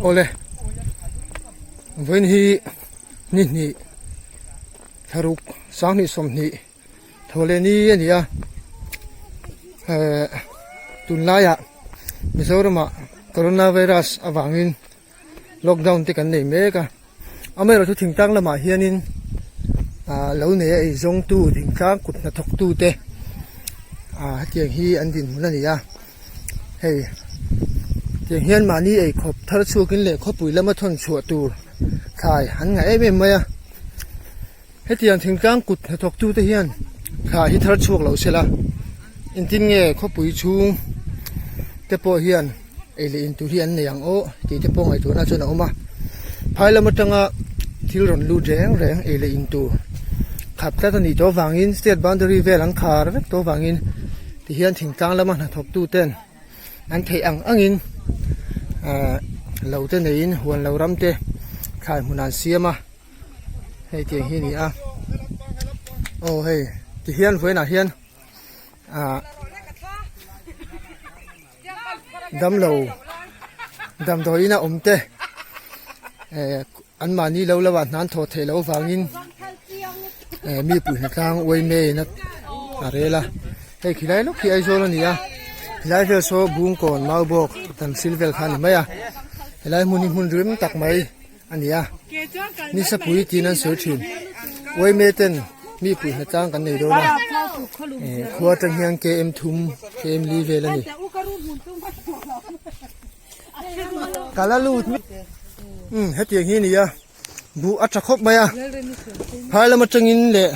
Awle vawiin hi ni hnih thlaruk sanghnih sawmhnih tho leh ni a ni a ehh tunlaiah Mizoramah corona virus avangin lockdown te kan nei mek a amaherawhchu thingtlang lamah hianin ah lo nei a eizawngtu thingtlang kut hnathawktu te ah hetiang hi an dinhmun a ni a hei tiang hian mahni eikhawp thar chhuakin leh khawpui lama thawn chhuah tur thlai an ngah em em mai a. Hetiang thingtlang kut hnathawktute hian thla hi thar chhuak lo sela, engtin nge khawpui chhung te pawh hian ei leh in tur hi an nei ang aw tih te pawh ngaihtuahna chuan a awm a. Phai lam atanga thil rawn lut reng reng ei leh in tur khap tlat a nih tawh avangin state boundary vel an khar vek tawh avangin tihian thingtlang lama hnathawktuten an theih ang angin ahh lo te neiin huan lo ram te thlai hmun an siam a. Hei tiang hi a ni a aw hei tihian vawiinah hian ah damlo damdawiin a awm te eh anmahni lo lo ah hna an thawh theih loh avangin eh mi puihna tlang uai meiin a rel a hei khilai lawk hi Aizawl a ni a helai vel saw Bungkawn Maubawk Tanhril vel kha a ni mai a helai hmun hi hmun rim tak mai. a ni a nisapui tiin an sawi thin uaime ten mi pui hna tlang kan nei dawn a eh khua atang hian km thum km li vel a ni kal a lut umm hetiang hi a ni a buh a tha khawp mai a phai lam atangin leh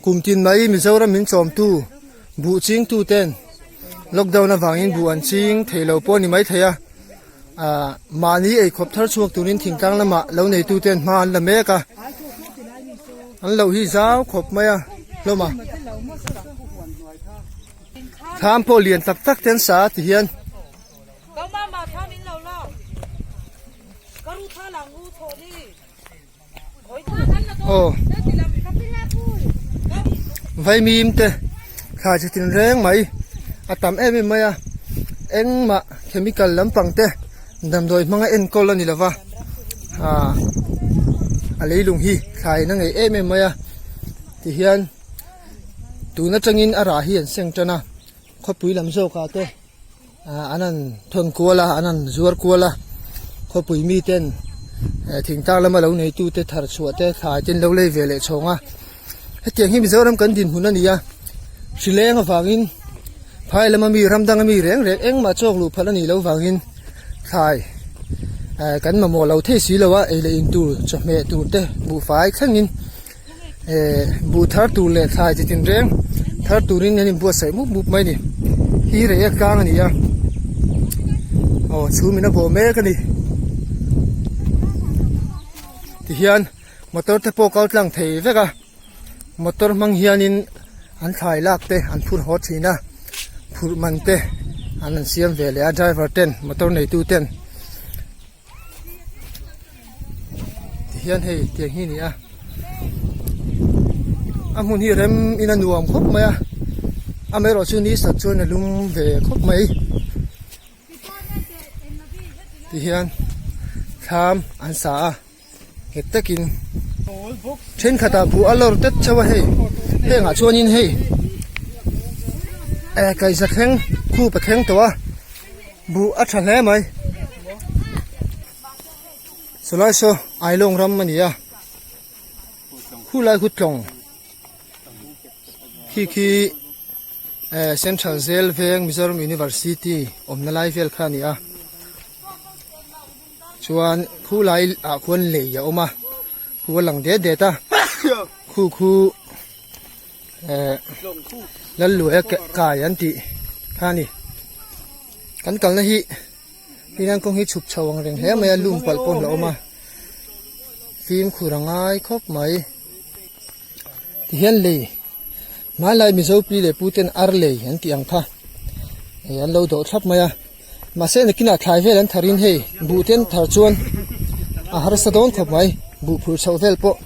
kum tin mai Mizoram min chawmtu buh chingtu ten lockdown avangin buh an ching thei lo pawh a ni maithei a. Ahh mahni eikhawp thar chhuak turin thingtlang lamah lo neitu ten hma an la mek a an lo hi zau khawp mai a hlawm a thlam pawh lian tak tak te an sa a ti hian. Aw vaimim te thlai chi tin reng mai a tam em em mai a engmah chemical lampang te damdawi hmanga enkawl a ni lova ah a leilung hi thlai in a ngeih em em mai a tihian tun atangin a rah hi an seng tan a khawpui lam zawk ah te. ah an han thawn kual a an han zuar kual a khawpui mi ten eh thingtlang lama lo nei tu te thar chhuah te thlai te an lo lei ve leh chhawng a hetiang hi Mizoram kan dinhmun a ni a hrileng avangin phai lama mi ram danga mi reng reng engmah chawk luh phalh a nih loh vangin thlai eh kan mamawh lo thei si lo a ei leh in tur chawhmeh tur te buhfai thlengin. Eh buh thar tur leh thlai chi tin reng thar turin an inbuatsaih mup mup mai a ni hi rei a tlang a ni a aw chhum in a bawh mek a ni tihian motor te pawh kal tlang thei vek a motor hmang hianin an thlai lak te an phur haw thin a phurh man te an han siam ve leh a driver ten motor neitu ten. Tihian hei tiang hi a ni a a hmun hi rem in a nuam khawp mai a amaherawh chu ni sat chuan a lum ve khawp mai tihian thlam an sa a nghet takin thenkhatah buh a lawr tet chauh a hei hengah chuanin hei eh kaihza thleng khup a thleng tawh a. Buh a tha hle mai. Chulai saw Ailawng ram a ni a. Khulai khu tlawng khi khi eh Central Zel Veng Mizoram University awmna lai vel kha a ni a. Chuan khulai ah khuan lei a awm a khu a lang det det a khu khu eh Lalluaia kai an tih kha a ni kan kalna hi hian kawng hi chhuk chho ang reng hle mai a lum palh pawh a awm a fimkhur a ngai khawp mai tihian lei hmanlai mizo pi leh pu ten ar lei an tih ang kha eh an lo dawh thlap mai a mahse nakinah thlai vel an thar in hei buh te an thar chuan a harsa dawn khawp mai buh phur chhoh vel pawh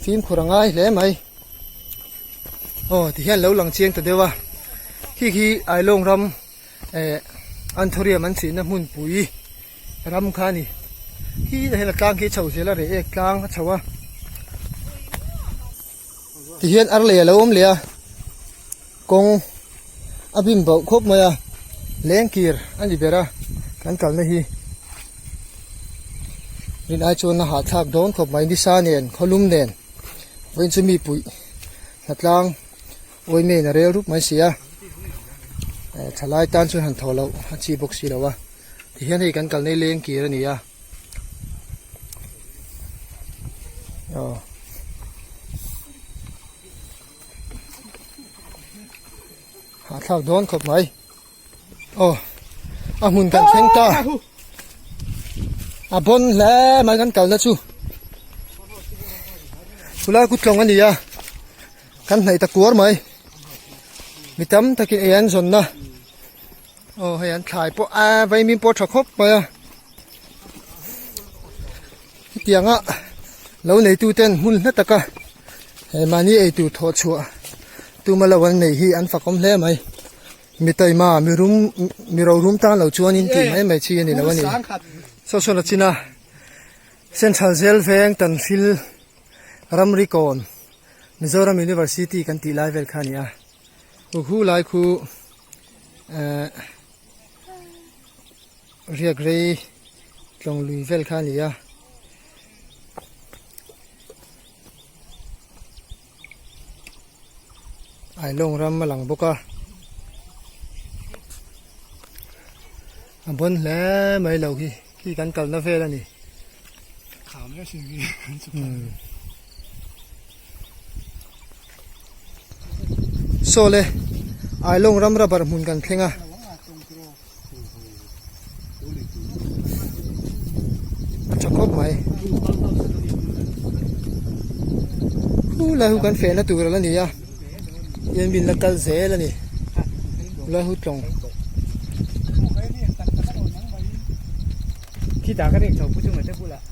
fimkhur a ngai hle mai. Aw ti hian lo lang chiang ta deuh a khi khi Ailawng ram eh anthurium an chihna hmunpui ram kha a ni. Khi tah hian a tlang khi a chho zel a reh ek tlang a chho a. Tihian ar lei a lo awm leh a kawng a bim bauh khawp mai a leng kir a ni ber a kan kalna hi rin ai chuan a hahthlak dawn khawp mai nisa nen khawlum nen vawiin chu mi puih hnatlang awimeiin a rel rup mai si a thalai tan chuan han thaw loh a chi bawk si lo a tihian hei kan kalna hi leng kir a ni a. Aw. Hahthlak dawn khawp mai. Aw. A hmun kan thleng ta. A bon hle mai kan kalna chu. Chulai kut tlawng a ni a. Kan hnaih ta kuar mai. Mi tam takin ei an zawnna. Aw hei an thlai pawh a vaimim pawh a tha khawp mai a. Hetianga lo neitu ten hmun hla taka he mahni eitur thawh chhuah tuma lo an nei hi an fakawm hle mai. Mi taima mi rum mi rorum tan lo chuanin tih mai mai chi a ni lo a ni. Saw sawn a chin a Central Zel veng Tanhril ramri kawn Mizoram University kan tih lai vel kha a ni a. Hu lai khu eh riak rei tlawng lui vel kha a ni a. Ailawng ram a lang bawk a. A bawn hle mai lo hi khi kan kalna vel a ni. Saw le Ailawng ram rubber hmun kan thleng a. A tha khawp mai. Khu lai hu kan fehna tur a la ni a. Hian min la kal zel a ni. Lai hu tlawng. Khi ta ka rek chho pu chunga te bulah.